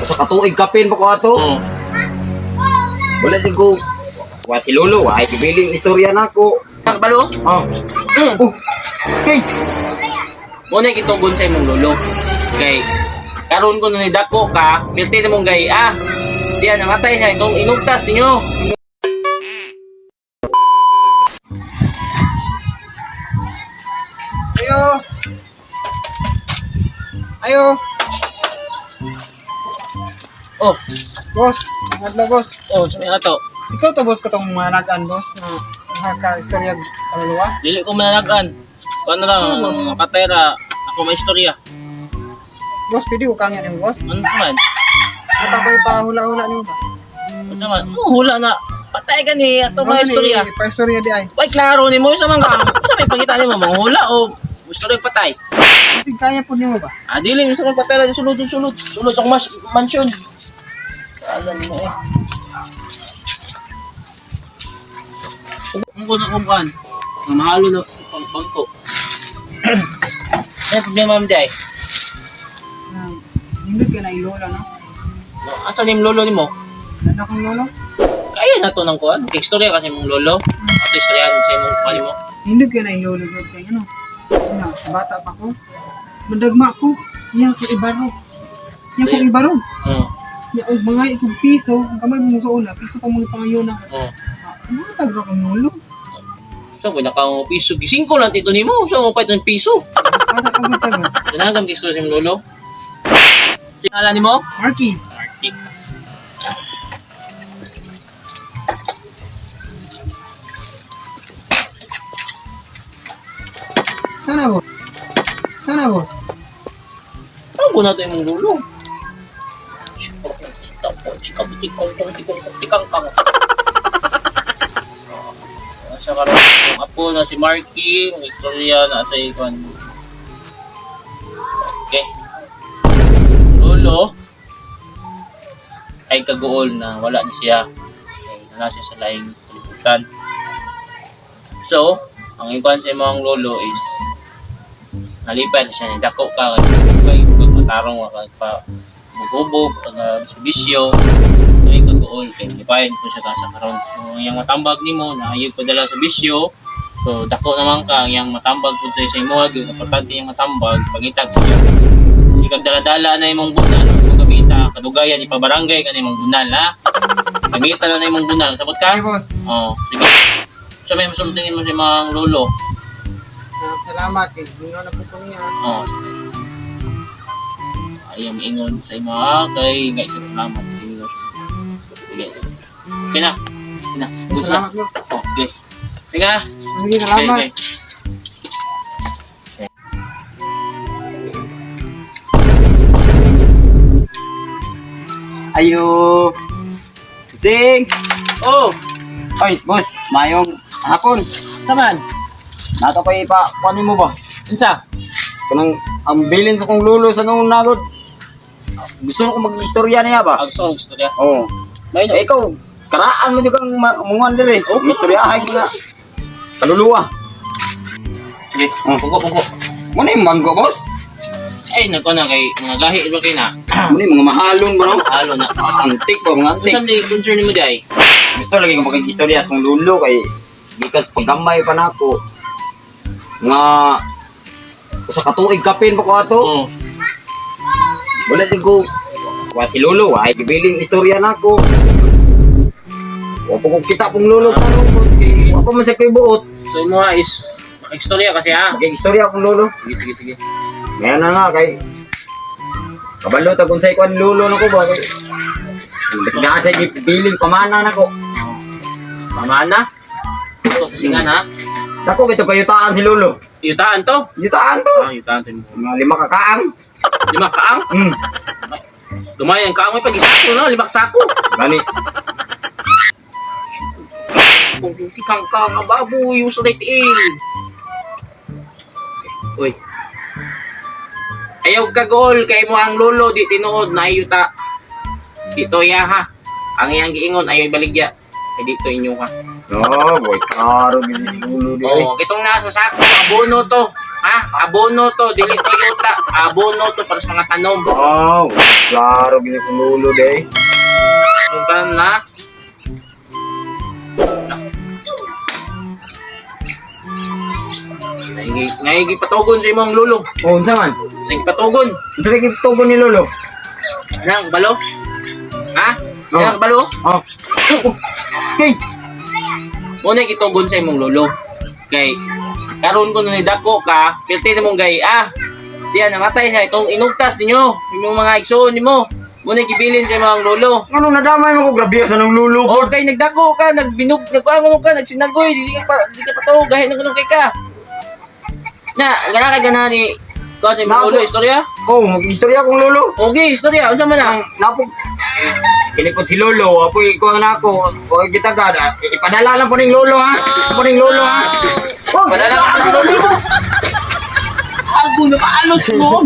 Sa katuig kapin pa ko ato. Oh. Wala din ko. Wa si Lolo, ay gibiling istorya nako. Balo? Oh. Oh. Okay. Mo na gitugon sa imong lolo. Kay karon ko ni dako ka, pilti nimong gay ah. Diya namatay siya itong inugtas ninyo. Ayo. Ayo, Oh, boss. Ang adlaw, boss. oh, sa ato. Ikaw to, boss, katong managaan, boss, na nakaka-istorya kaluluwa. Dili ko mananagan. Kuan na lang, napatay ra ako may istorya. Boss, pwede ko kangyan nimo, boss. Ano man? Mata ko ipahula-hula nimo ba? Unsa man? Oh, hula na. Patay ka ni ato mga istorya. Pa-istorya di ay. Way klaro nimo sa mga sa may pangita nimo manghula o gusto rin patay. Kasi kaya po nimo ba? Ah, dili gusto kong patay ra sulod sulod sulod sa mas mansion. Alam mo eh. Kung ko sa kumpan, mahalo na pang bangko. Ano problema mo day? Na, Nindot ka na ilola, no? No, asa ni lolo nimo? Ano akong lolo? Kaya na to ng kuan. Kay istorya kasi mong lolo. Ato istoryahan sa imong kuan nimo. Nindot ka na ilola, god kay ano? Ano, bata pa ko. Mandagma ko. Niya ko ibaro. Niya ko ibaro. Oo. Niya og mga ikog piso, ang kamay mo sa una, piso pa mo pangayon na. Oo. Ano tagro kong lolo? So, kung naka piso, gising ko lang tito nimo. So, mo pa itong piso. Bata ko gud tagro. Ganagam kay istorya sa imong lolo. Sinala nimo? Marky. Marky. Sana boss. Sana boss. Tago na ito yung dulo. Sa karon yung apo na si Marky, ang istorya na sa ikon. Okay. Lolo ay kaguol na wala na siya. Okay, na siya sa laing kalibutan. So, ang ikon sa imong lolo is nalipay sa siya ni dako ka kay kay matarong ka pa bugubog taga sa bisyo ay kaguol kay lipayan ko siya ka sa karon. So ang iyang matambag nimo na ayog padala sa bisyo, so dako naman ka ang iyang matambag pud sa imo gyud importante iyang matambag pangitag ko siya sikag dala-dala na imong bunal ug gamita kadugayan ipabarangay ka na imong bunal ha, gamita na na imong bunal, sabot ka. Okay boss. Oh, sige, so may masulti nimo sa imong lolo. Ah, salamat kay Gino na po ko niya. Oo. Ay, ang ingon sa imo ha, kay nga isang salamat. Ingon siya. Sige. Okay na. Okay na. Good na. Salamat boss. Okay. Sige na. Sige, salamat. Okay, okay. Ayo. Sing. Oh, Ay, boss, mayong hapon. saman. Nato ko ipa kunin mo ba? Unsa? Kanang ang bilin sa kong lulo sa nung nagod. Gusto ko mag-istorya niya ba? Ah, gusto ko gusto niya. Oo. May Eh, ikaw, karaan mo di kang mungan diri. Oh. Istoryahay ko na. Kaluluwa. Sige. Oh. Pugo, pugo. Muna yung manggo, boss. Ay, nagko na kay mga gahi ba kay na. Muna yung mga mahalon ba, no? Halo na. Ah, antik pa, mga antik. Unsa may concern nimo di ay? Gusto lagi ko makikistorya sa kong lulo kay gikan sa paggamay pa nako. Nga usa ka tuig kapin pa ko ato. Oh. Wala din ko wa si lolo, ay gibiling istorya nako. Wa pa ko kita pong lolo karon ko. Wa pa man sa koy buot. So imo ha is makistorya kasi ha. Makikistorya akong lolo. Sige, sige, sige. Ngayon na nga kay kabalo tag unsay kwan lolo nako ba kay Basta na sa gibiling pamana nako. Pamana. Ito tusingan ha. Nako kito kayutaan si lolo. Yutaan to. Yutaan to. Ah, yutaan to. Mga lima ka kaang. Lima kaang. Dumayan ka may pag-isako no, lima ka sako. Gani. Kung tikang ka nga baboy, yung sa tiil. Okay. Uy. Ayaw ka gol kay mo ang lolo di tinuod na ayuta. Dito ya ha. Ang iyang giingon ayaw ibaligya. Kay dito inyo ka. No, boy, klaro gid si lolo di ay. Oh, kitong nasa sako, abono to. Ha? Abono to, dili Toyota. Abono to para sa mga tanom. Oh, klaro gid si lolo di ay. Kung tanom na. Naigi, naigi patugon sa imong lolo. Oh, unsa man? Naigi patugon. Unsa may gitugon ni lolo? Anang balo? Ha? Oh. Anang balo? Oh. Hey, Mo na gitugon sa imong lolo. Kay karon ko ni dako ka, pilti nimong gay ah. Siya namatay siya itong inugtas ninyo, imong mga igsoon nimo. Mo na gibilin sa imong lolo. Ano nadamay mo ko grabe sa nang lolo? O kay nagdako ka, nagbinog, nagkuangon ka, nagsinagoy, di ka pa to, gahin na kuno kay ka. Na, gana ka gana ni kuan sa imong Nako. lolo istorya? Oh, mag-istorya kong lolo. Okay, istorya, unsa man na? Ang napog kilikot si lolo, ako ikuha na ako. O kita ka, ipadala lang po ning lolo ha. Po ning lolo ha. Padala ka ng lolo mo. Ago na kaalos mo.